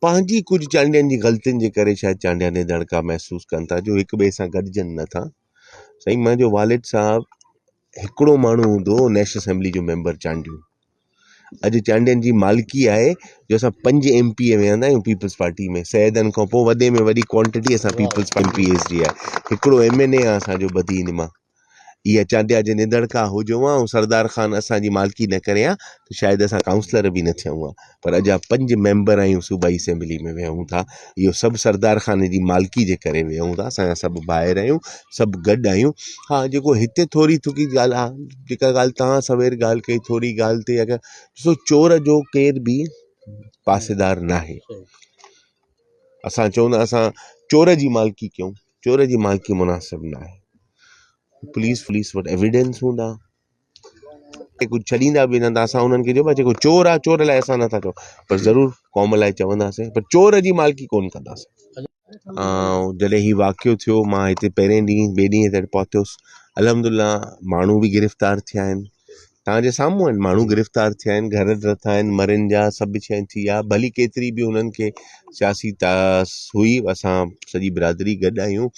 پنهنجي ڪجهه چانڊين جي غلطين جي ڪري شايد چانڊيا نڌڻڪا محسوس ڪن ٿا جو هڪ ٻئي سان گڏجن نٿا. سائين منهنجو والد صاحب هڪڙو ماڻهو هوندو هو نيشنل اسيمبلي جو ميمبر چانڊيو اڄ چانڊين جي مالڪي آهي جو اسان پنج ايم پي اي ويهندا آهيون پيپلز پارٽي ۾ سيدن کان پوء وڏي ۾ وڏي ڪوانٽٽي اسان پيپلز ايم پي ايز جي آهي هڪڙو ايم اين اي آهي اسان جو بدين مان اها چانڊيا جي نڌڻڪا هجون ها ۽ سردار خان اسان جي مالڪي نه ڪري ها ته شايد اسان ڪائونسلر به نه ٿيون ها پر اڄ پنج ميمبر آهيون صوبائي اسيمبلي ۾ ويهون ٿا اهو سڀ سردار خان جي مالڪي جي ڪري ويهون ٿا اسان جا سڀ ڀائر آهيون سڀ گڏ آهيون ها جيڪو هتي ٿوري ٿڪي ڳالهه آهي جيڪا ڳالهه توهان سوير ڳالهه ڪئي ٿوري ڳالهه تي اگر ڏسو چور جو ڪير به پاسيدار ناهي اسان چئون ٿا اسان چور جي مالڪي ڪيون چور جي مالڪي مناسب ناهي. پوليس پوليس وٽ ايويڊنس هوندا ڪجهه ڇڏيندا به نه ته اسان انهن کي چئبو جيڪو چور آهي چور لاء اسان نٿا چئون پر ضرور قوم لاء چونداسين پر چور جي مالڪي ڪونه ڪنداسين جڏهن هي واقعو ٿيو مان هتي پهرين ڏينهن ٻئي ڏينهن تي پهتس الحمد لله ماڻهو به گرفتار ٿيا آهن توهان جي سامهون آهن ماڻهو گرفتار ٿيا آهن گهر ڊٿا آهن مرين جا سڀ شيء ٿي آهي ڀلي ڪيتري به انهن کي سياسي تاس هئي اسان سڄي برادري گڏ آهيون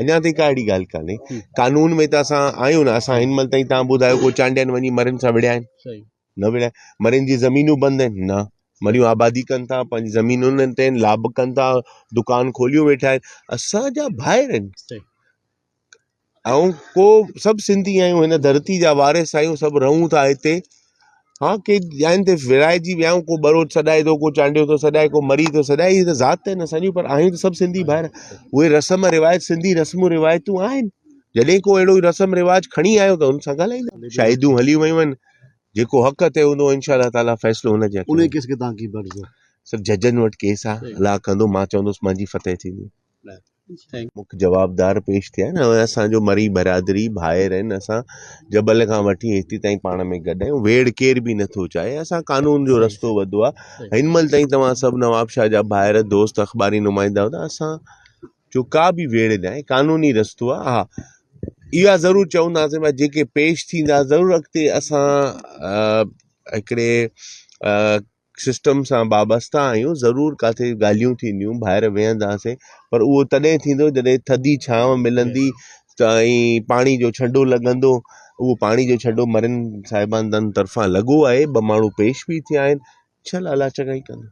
اڃا تائين ڪا اهڙي ڳالهه ڪانهي قانون ۾ ته اسان آهيون نه اسان هن مهل تائين توهان ٻڌايو ڪو چانڊين وڃي مرين سان وڙهيا آهن نه وڙهيا مرين جي زمينون بند آهن نه مريون آبادي ڪن ٿا پنهنجي زمينن تي لاڀ ڪن ٿا دڪان کوليون ويٺا آهن اسان جا ڀائر آهن ۽ ڪو سڀ سنڌي آهيون هن ڌرتي جا وارث آهيون سڀ رهون ٿا هتي ها ڪي جاين تي ورهائجي ويا آهيون ڪو ٻروچ سڏائي ٿو ڪو چانڊيو ٿو سڏائي ڪو مري ٿو سڏائي هي ته ذات آهن اسان جون پر آهيون ته سڀ سنڌي ڀائر اهي رسم روايت سنڌي رسمون روايتون آهن جڏهن ڪو اهڙو رسم رواج کڻي آيو ته ان سان ڳالهائيندا شاهديون هليون ويون آهن جيڪو حق تي هوندو انشاء الله تعالي فيصلو هن جي ان ڪيس کي تان ڪي بخشو سر ججن وٽ ڪيس آهي الله ڪندو مان چوندس منهنجي فتح ٿيندي مک جوابدار پيش ٿيا آهن ۽ اسان جو مري برادري ڀائر آهن اسان جبل کان وٺي هتي تائين پاڻ ۾ گڏ آهيون ويڙهه ڪير به نٿو چاهي اسان قانون جو رستو وڌو آهي هن مهل تائين توهان سڀ نوابشاهه جا ڀائر دوست اخباري نمائندا هوندا اسان جو ڪا به ويڙهه ناهي قانوني رستو آهي ها اها ضرور چونداسين ڀاء جيڪي پيش ٿيندا ضرور اڳتي اسان هڪڙي سسٽم سان وابسته آهيون ضرور ڪاٿي ڳالهيون ٿينديون ڀائر ويهنداسين پر اهو تڏهن ٿيندو جڏهن ٿڌي ڇانو ملندي ته ۽ پاڻي جو ڇنڊو لڳندو اهو پاڻي جو ڇنڊو مرين صاحبان طرفان لڳو آهي ٻه ماڻهو پيش به ٿيا آهن انشاء الله الله چڱائي ڪندو.